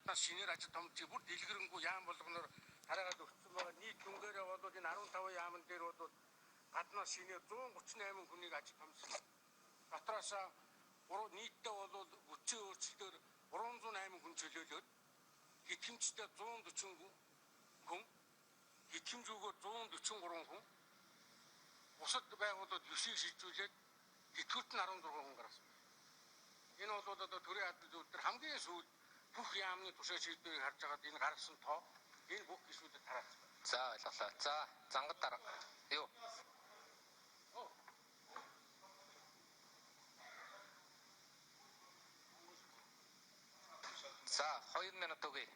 Гаднаас шинээр ажил томч бүр дэлгэрэнгүй яам болгоноор тараагаад өгсөн байгаа. Нийт дүнгээрээ бол энэ 15 яамн дээр бол гаднаас шинээр 138 хүнийг ажил томсон. Дотроос нийтдээ бол бүтцийн өөрчлөлтөөр 308 хүн чөлөөлөөд итгэмжтэй 140 хүн, итгэмжүүгээр 143 хүн, бусад байгууллагууд 9-ийг шилжүүлээд тэтгэврт нь 16 хүн гаргасан. Энэ бол одоо төрийн албан төр хамгийн сүүлд бүх яамны тушаа шийдвэрийг харж байгаад энэ гаргасан тоо энэ бүх гишүүдэд тараасан байна. За ойлголоо. За зангад дарга. Юу? За 2 минут өгье.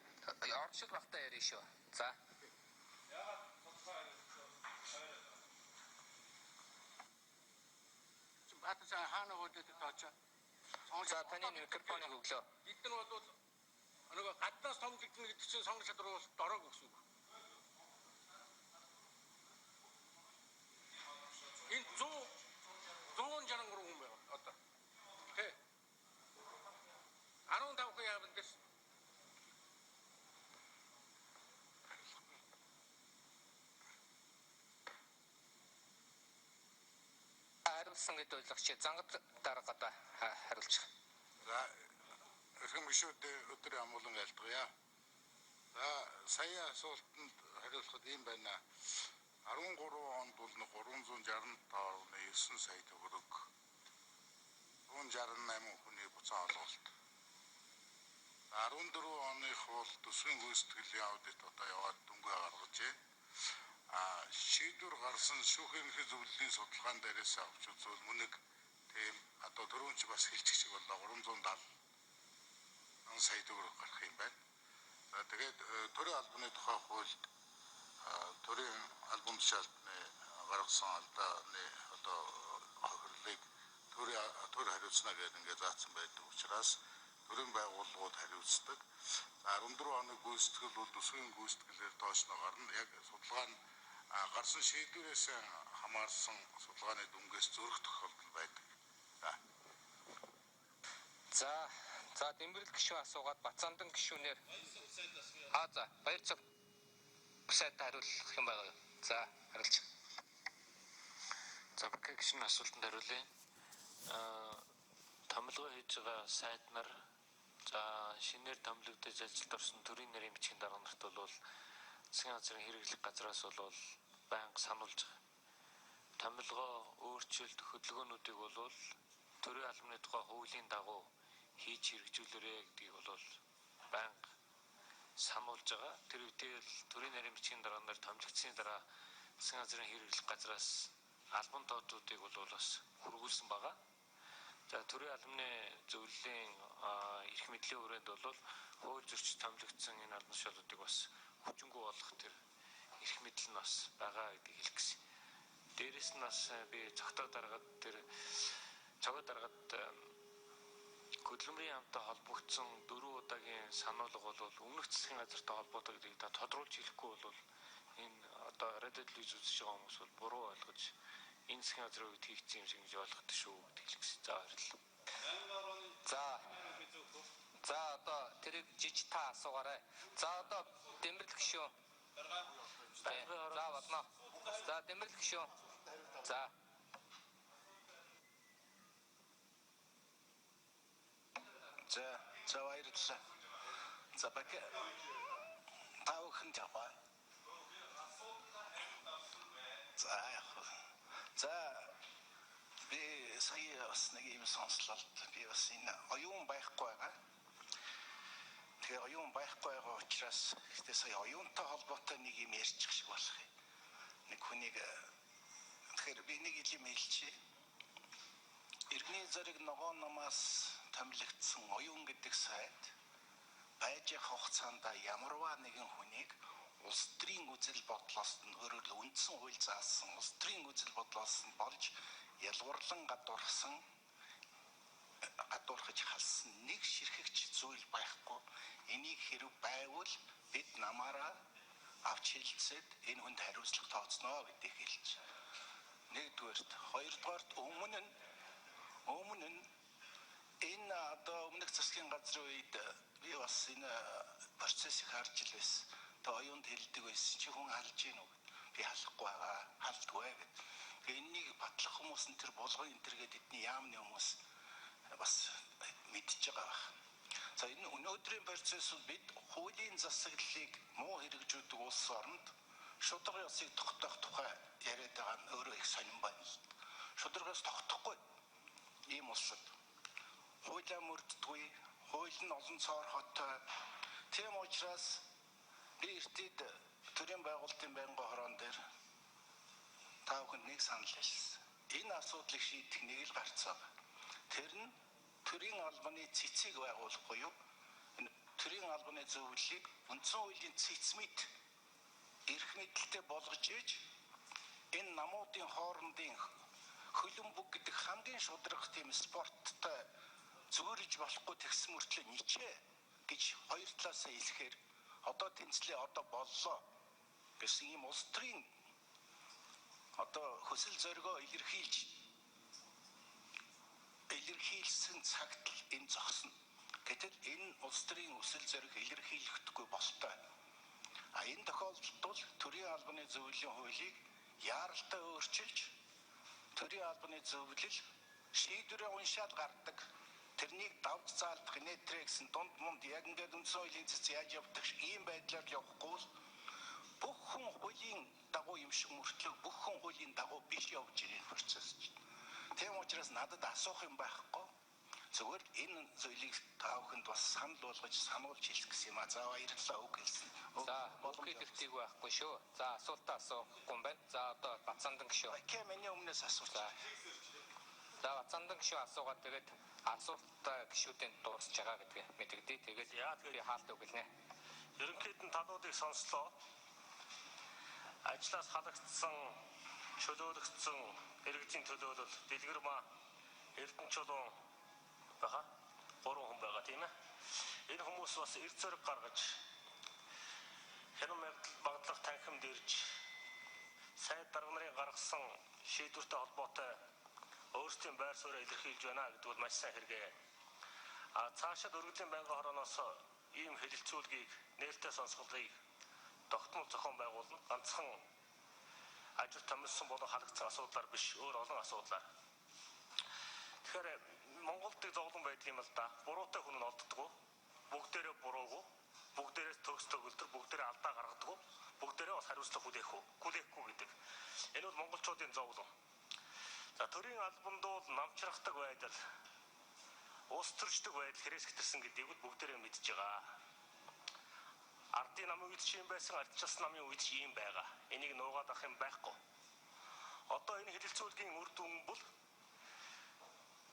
Оршил багтаа ярина шүү. За. Баатар хаана хөлөөд тоочоо. За таны микрофоныг өглөө. Бид нар бол нөгөө гаднаас томилогдно гэдэг чинь сонгох чадвар бол дороог гэсэн үг. Энэ 163 хүн байгаа одоо. Тэ. 15 хүн яамн дээр хариулсан гэдээ ойлгоч. Зангад дарга одоо хариулчих. За эрхэм гишүүд өдрийн амгалан айлтгая. За сая асуултанд хариулахад ийм байна. 13 онд бол 365.9 сая төгрөг 168 хүний буцаан олголт. 14 оных бол төсвийн гүйцэтгэлийн аудит одоо яваад дүнгээ гаргаж байна. Шийдвэр гарсан шүүхийн ерөнхий зөвлөлийн судалгаан дээрээс авч үзвэл мөнөг тийм одоо түрүүн чи бас хэлчих шиг боллоо 370 сая төгрөг гарах юм байна. За тэгээд төрийн албаны тухай хуульд төрийн албан тушаалтны гаргасан алдааны одоо хохирлыг төр хариуцна гэдэг ингээд заасан байдаг учраас төрийн байгууллагууд хариуцдаг. За 14 оны гүйцэтгэл бол төсвийн гүйцэтгэлээр тооцноо гарна. Яг судалгаа нь гарсан шийдвэрээс хамаарсан судалгааны дүнгээс зөрөх тохиолдол байдаг. За. За Дэмбэрэл гишүүн асуугаад Бацаандан гишүүнээр за Баярцав сайтай хариулах юм байгаа юу? За хариулчих. За Бак гишүүн асуултанд хариулъя. Томилгоо хийж байгаа сайд нар за шинээр томилогдож ажилд орсон төрийн нарийн бичгийн дарга нарт бол засгийн газрын хэрэглэх газраас бол байнга сануулж байгаа. Томилгоо, өөрчлөлт, хөдөлгөөнүүдийг бол төрийн албаны тухай хуулийн дагуу хийж хэрэгжүүлээрэ гэдгийг бол байнга сануулж байгаа. Тэр үедээ л төрийн нарийн бичгийн дарга нар томилогдсны дараа засгийн газрын хэрэглэх газраас албан тоотуудыг бол бас хүргүүлсэн байгаа. За төрийн албаны зөвлөлийн эрх мэдлийн хүрээнд бол хууль зөрчиж томилогдсон энэ албан тушаалуудыг бас хүчингү болгох тэр эрх мэдэл нь бас байгаа гэдгийг хэлэх гэсэн. Дээрэс нь бас би цогтоо даргаад тэр цогоо даргаад хөдөлмөрийн яамтай холбогдсон 4 удаагийн сануулга бол өмнөх засгийн газартай холбоотой гэдгийг та тодруулж хэлэхгүй бол энэ одоо радио телевиз үзэж байгаа хүмүүс бол буруу ойлгож энэ засгийн газрын үед хийгдсэн юм шиг гэж ойлгодог шүү гэдгийг хэлэх гэсэн. За баярлалаа. За. За одоо тэрийг жиж та асуугаарай. За одоо Дэмбэрэл гишүүн. За болно. За Дэмбэрэл гишүүн. За. За за баярлалаа. За Бак та бүхэн жаваа. За яг. За би сая бас нэг юм сонслоо. Би бас энэ оюун байхгүй байгаа. Тэгээ оюун байхгүй байгаа учраас гэтээ сая оюунтай холбоотой нэг юм ярьчих шиг болох юм. Нэг хүнийг тэгэхээр би нэг юм хэлчихье. Иргэний зэрэг ногоон намаас томилогдсон оюун гэдэг сайд байж явах хугацаанд ямарваа нэгэн хүнийг улс төрийн үзэл бодлоос нь өөрөөр үндсэн хууль заасан улс төрийн үзэл бодлоос нь болж ялгуурлан гадуурхаж халсан нэг ширхэгч зүйл байхгүй. Энийг хэрв байвал бид намаараа авч хэлцээд энэ хүнд хариуцлага тооцноо гэдгийг хэлж. Нэгдүгээрт, хоёрдугаарт өмнө нь энэ одоо өмнөх засгийн газрын үед би бас энэ процессыг харж л байсан. Тэгээ оюунд хэлдэг байсан. Чи хүн халж гин үү? Би халахгүй байгаа. Халдгүй гэд. Тэгээ энэнийг батлах хүмүүс нь тэр булган энэ төр гээд эдний яамны хүмүүс бас мэдж байгаа байх. За энэ өнөөдрийн процессыг бид хуулийн засаглалыг муу хэрэгжүүлдэг улс оронд шударга ёсыг тогтоох тухай яриад байгаа нь өөрөө их сонирн байна л. Шударга ёс тогтохгүй ийм улсад хуулиа мөрддөггүй, хууль нь олон цоорхотой. Тийм учраас би эртээд төрийн байгуулалтын байнгын хороон дээр та бүхэнд нэг санал хэлсэн. Энэ асуудлыг шийдэх нэг л гарц байгаа. Тэр нь төрийн албаны цэцгийг байгуулах буюу энэ төрийн албаны зөвлөлийг үндсэн хуулийн цэц мэт эрх мэдэлтэй болгож иж энэ намуудын хоорондын хөлбөмбөг гэдэг хамгийн шударга тийм спорттой зөөрөж болохгүй тэгсэн мөртлөө ничээ гэж хоёр талаасаа хэлэхээр одоо тэнцлээ одоо боллоо гэсэн ийм улс төрийн одоо хөсөл зоригоо илэрхийлсэн цагт л энэ зогсно. Гэтэл энэ улс төрийн өсөл зориг илэрхийлэхдэггүй болтой. А энэ тохиолдолд бол төрийн албаны зөвлөлийн хуулийг яаралтай өөрчилж төрийн албаны зөвлөл шийдвэрээ уншаад гардаг. Тэрнийг давж заалдах нэтрэ гэсэн дунд мунд яг ингээд үндсэн хуулийн цэц яаж явдаг ийм байдлаар явахгүй бол бүх хүн хуулийн дагуу юм шиг мөртлөө бүх хүн хуулийн дагуу биш явж ирэх процесс чинь. Тийм учраас надад асуух юм байхгүй. Зүгээр энэ зүйлийг та бүхэнд бас санал болгож сануулж хэлэх гэсэн юм а. За баярлалаа үг хэлсэн. За үг хэлэхийг байхгүй шүү. За асуултаа асуухгүй юм байна. За одоо Бацандан гişүү. Окей, миний өмнөөс асууч. За Бацандан гişүү асуугаад тэгээд асуултаа гişүүдийн дуусч байгаа гэдгийг мэдэгдээ. Тэгээд би хаалт өгөлнэ. Ерөнхийд нь талуудыг сонслоо. Ажлаас халагдсан, чөлөөлөгдсөн иргэдийн төлөөлөл Дэлгэрмаа Эрдэнэ чулуун байгаа. 3 хүн байгаа тийм ээ. Энэ хүмүүс бас эрд зориг гаргаж хянан багдлах танхимд ирж сайд дарга нарын гаргасан шийдвэртэй холбоотой өөрсдийн байр сууриа илэрхийлж байна гэдэг бол маш сайн хэрэгээ. А цаашид өргөдлийн байнгын хорооноос ийм хэлэлцүүлгийг нээлттэй сонсголыг тогтмол зохион байгуулна. Ганцхан ажил томилсон болон халагдсан асуудлаар биш, өөр олон асуудлаар. Тэгэхээр Монголд зовлон байдаг юм л да. Буруутай хүн нь олддоггүй. Бүгдээрээ буруугүй. Бүгдээрээ төгс төгөлдөр, бүгдээрээ алдаа гаргадаггүй. Бүгдээрээ бас хариуцлага хүлээхгүй гэдэг. Энэ бол монголчуудын зовлон. За төрийн албанд бол намчрахдаг байдал, улс төрчдөг байдал хэрэгс гэтэрсэн гэдгийг бүгдээрээ мэдж байгаа. Ардын намын үед ч юм байсан, ардчилсан намын үед ч ийм байгаа. Энийг нуугаад авах юм байхгүй. Одоо энэ хэлэлцүүлгийн үр дүн бол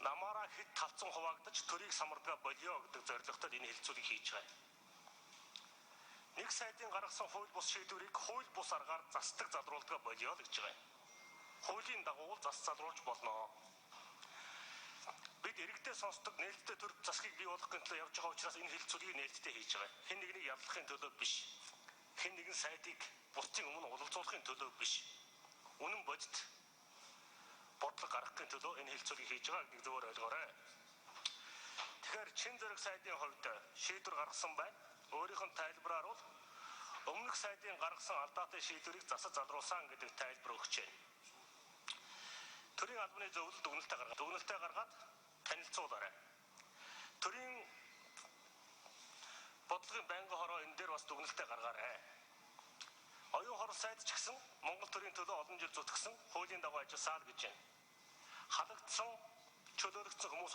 намаараа хэд талцсан хуваагдаж төрийг самардгаа болио гэдэг зорилготой энэ хэлэлцүүлгийг хийж байгаа. Нэг сайдын гаргасан хууль бус шийдвэрийг хууль бус аргаар засдаг залруулдгаа болио л гэж байгаа. Хуулийн дагуу зас залруулж болно. Бид иргэдээ сонсдог нээлттэй төр засгийг бий болгохын төлөө явж байгаа учраас энэ хэлэлцүүлгийг нээлттэй хийж байгаа. Хэн нэгнийг яллахын төлөө биш. Хэн нэгэн сайдыг бусдын өмнө уулзуулахын төлөө биш. Үнэн бодит бодлого гаргахын төлөө энэ хэлэлцүүлгийг хийж байгаа гэдгийг зөвөр ойлгоорой. Тэгэхээр чин зэрэг сайдын хувьд шийдвэр гаргасан байна. Өөрийнх нь тайлбараар бол өмнөх сайдын гаргасан алдаатай шийдвэрийг засаж залруулсан гэдэг тайлбар өгчээ. Төрийн албаны зөвлөл дүгнэлтээ гаргаад дүгнэлтээ гаргаад танилцуулаарай. Төрийн бодлогын байнгын хороо энэ дээр бас дүгнэлтээ гаргаарай. Оюун хорол сайд ч гэсэн Монгол төрийн төлөө олон жил зүтгэсэн хуулийн дагуу ажилласаа л гэж байна. Халагдсан, чөлөөлөгдсөн хүмүүс